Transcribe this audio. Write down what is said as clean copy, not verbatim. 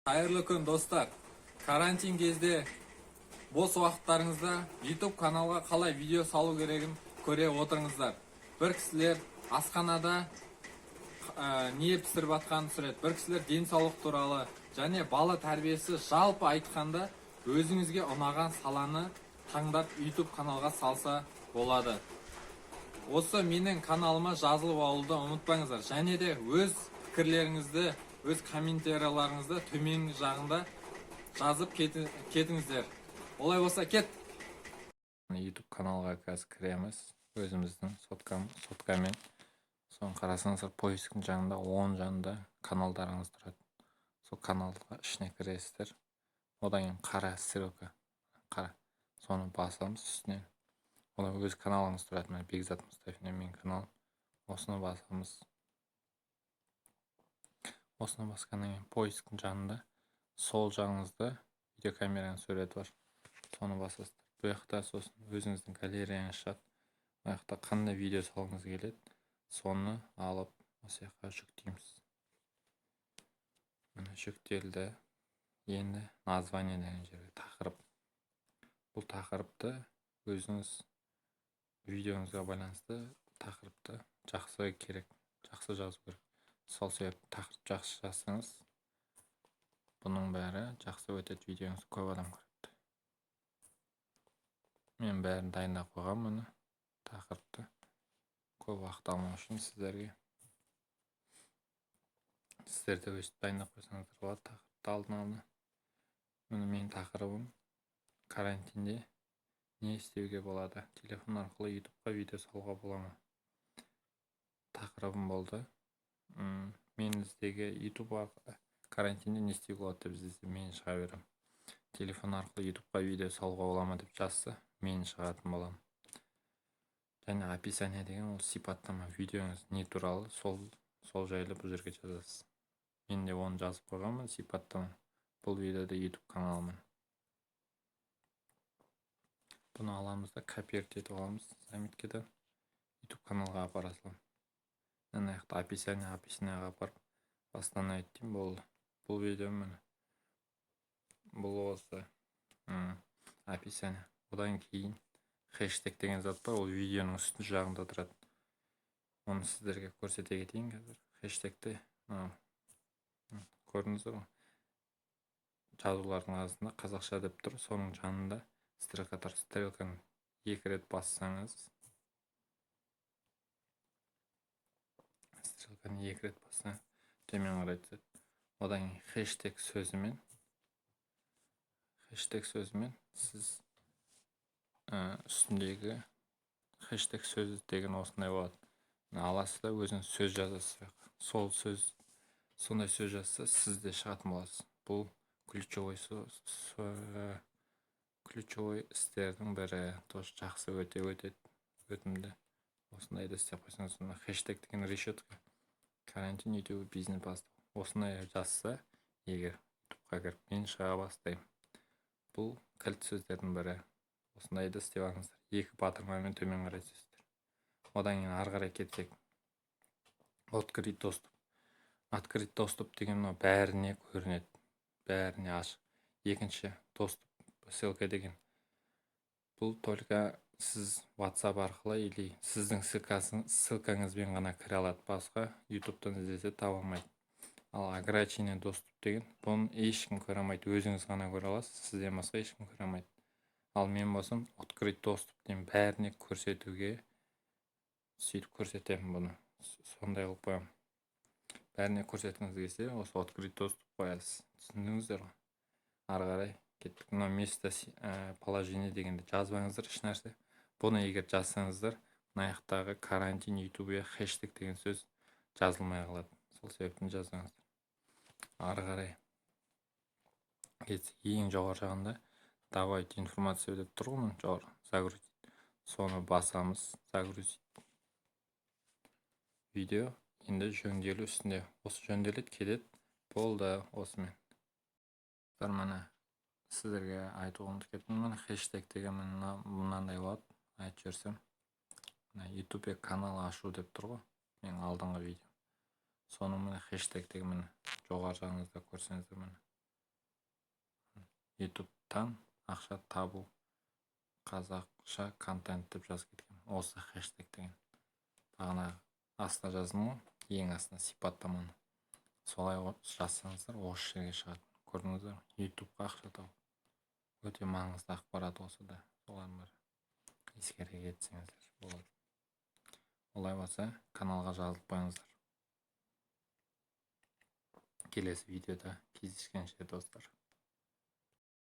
Қайырлы күн, достар! Карантин кезде бос уақыттарыңызда YouTube каналға қалай видео салу керегін көре отырыңыздар. Бір кісілер асханада не пісіріп жатқанын түсіреді, бір кісілер денсаулық туралы және бала тәрбиесі. Жалпы айтқанда, өзіңізге ұнаған саланы таңдап, YouTube каналға салса болады. Осы менің каналыма жазылып алуды ұмытпаңыздар және де өз пікірлеріңізді, өз комментарияларыңызды төменгі жағында жазып кетіңіздер. Олай болса, кет. YouTube каналға қазір кіреміз өзіміздің соткамен. Соны қарасаңыздар, поисктің жағында, оң жағында каналдарыңыз тұрады. Сол каналға ішіне кіресіздер. Одан кейін қара стрелка, қара, соны басамыз үстінен. Одан өз каналыңыз тұрады. Міне, Бекзат Мұстафин, менің каналым. Осыны басамыз. Осыны басқаннан кейін поисктің жанында, сол жағыңызда видеокамераның суреті бар, соны басасыздар. Бұл жақта сосын өзіңіздің галереяңыз шығады. Мына жақта қандай видео салғыңыз келеді, соны алып, осы жаққа жүктейміз. Міне, жүктелді. Енді название деген жерге тақырып. Бұл тақырыпты өзіңіз видеоңызға байланысты тақырыпты жақсы керек, жақсы жазу керек. Сол себепті тақырып жақсы жазсаңыз, бұның бәрі жақсы өтеді, видеоңызды көп адам көреді. Мен бәрін дайындап қойғанмын. Міне, тақырыпты көп уақыт алмау үшін сіздерге. Сіздер де өстіп дайындап қойсаңыздар болады тақырыпты алдын ала. Міне, менің тақырыбым: карантинде не істеуге болады, телефон арқылы ютубқа видео салуға бола ма? Тақырыбым болды. Мен іздегі ютуб карантинде не істеуге болады деп іздесе, мен шыға беремін. Телефон арқылы ютубқа видео салуға бола ма деп жазса, мен шығатын боламын. Және описание деген ол сипаттама, видеоңыз не туралы, сол жайлы бұл жерге жазасыз. Мен де оны жазып қойғанмын, сипаттама. Бұл видеода ютуб каналымын. Бұны аламыз да, копировать етіп аламыз заметкадан, ютуб каналға апара саламын. Мына жақта описание, описанияға апарып, восстановить деймін, болды. Бұл видео, міне, бұл осы описание. Одан кейін хэштег деген зат бар, ол видеоның үстіңгі жағында тұрады. Оны сіздерге көрсете кетейін қазір. Хэштегті мынау көрдіңіздер ғой, жазулардың астында қазақша деп тұр. Соның жанында стрелка тұр. Стрелканы екі рет бассаңыз, стрелканы екі рет бассаң, төмен қарай түседі. Одан кейін хэштег сөзімен сіз үстіндегі хэштег сөзі деген осындай болады. Мына аласыз да, өзіңіз сөз жазасыз. Сол сөз, сондай сөз жазса, сіз де шығатын боласыз. Бұл ключевой істердің бірі, тоже жақсы, өте өтеді, өтімді. Осындайды істеп қойсаңыз. Мына хэштег деген решетка, карантин, ютуб, бизнес бастау, осындай жазса егер, ютубқа кіріп, мен шыға бастаймын. Бұл кілт сөздердің бірі. Осындайды істеп алыңыздар. Екі батырмамен төмен қарай түсесіздер. Одан кейін ары қарай кетсек, открыть доступ. Открыть доступ деген мынау бәріне көрінеді, бәріне ашық. Екінші доступ ссылка деген, бұл только сіз WhatsApp арқылы или сіздің ссылкаңызбен ғана кіре алады, басқа ютубтан іздесе, таба алмайды. Ал ограниченный доступ деген, бұны ешкім көре алмайды, өзіңіз ғана көре аласыз, сізден басқа ешкім көре алмайды. Ал мен болсам, открыть доступ деймін, бәріне көрсетуге. Сөйтіп көрсетемін бұны, сондай қылып қоямын. Бәріне көрсеткіңіз келсе, осы открыть доступ қоясыз. Түсіндіңіздер ғой? Ары қарай кеттік. Мынау место положение дегенді жазбаңыздар ешнәрсе. Бұны егер жазсаңыздар, мына жақтағы карантин ютубе хэштег деген сөз жазылмай қалады. Сол себептен жазбаңыздар. Ары қарай кетсек, ең жоғары жағында «Добавить информацию» деп тұр ғой. Мына жоғары загрузить, соны басамыз. Загрузить видео енді жөнделу үстінде. Осы жөнделеді, кетеді, болды осымен. Міне, сіздерге айтуға ұмытып кеттім. Міне, хэштег деген мынандай болады. Айтып жіберсем, мына ютубе канал ашу деп тұр ғой менің алдыңғы видео. Соның, міне, хэштег деген, міне, жоғары жағыңызда көрсеңіздер, міне. Ютубтан ақша табу, қазақша контент деп жазып кеткен. Осы хэштег деген бағана астына жаздым ғой, ең астына сипаттаманы солай жазсаңыздар, осы жерге шығады. Көрдіңіздер ме? Ютубқа ақша табу өте маңызды ақпарат осы да, солардың бірі, ескере кетсеңіздер болады. Олай болса, каналға жазылып қойыңыздар. Келесі видеода кездескенше, достар.